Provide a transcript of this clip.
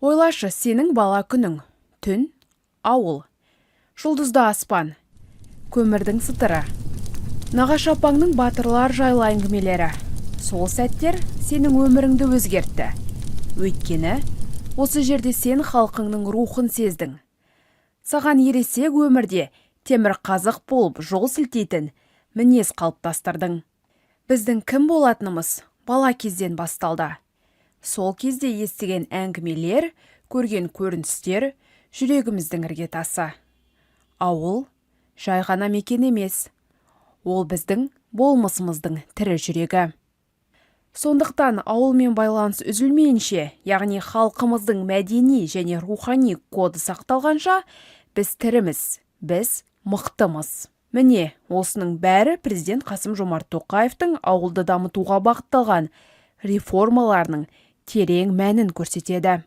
Ойлашы, сенің бала күнің. Түн, ауыл. Жұлдызды аспан. Көмірдің сытыры. Нағашы апаңның батырлар жайлы әңгімелері. Сол сәттер сенің өміріңді өзгертті. Өйткені осы жерде сен халқыңның рухын сездің. Саған ересек өмірде темір қазық болып жол сілтейтін мінез қалыптастырдың. Біздің кім болатынымыз бала кезден басталды. Сол кезде естіген әңгімелер, көрген көріністер жүрегіміздің іргетасы. Ауыл жай ғана мекен емес. Ол біздің болмысымыздың тірі жүрегі. Сондықтан ауылмен байланыс үзілмейінше, яғни халқымыздың мәдени және рухани коды сақталғанша, біз тіріміз, біз мықтымыз. Міне, осының бәрі президент Қасым Жомарт Тоқаевтың ауылды дамытуға бағытталған реформаларының терең мәнін көрсетеді.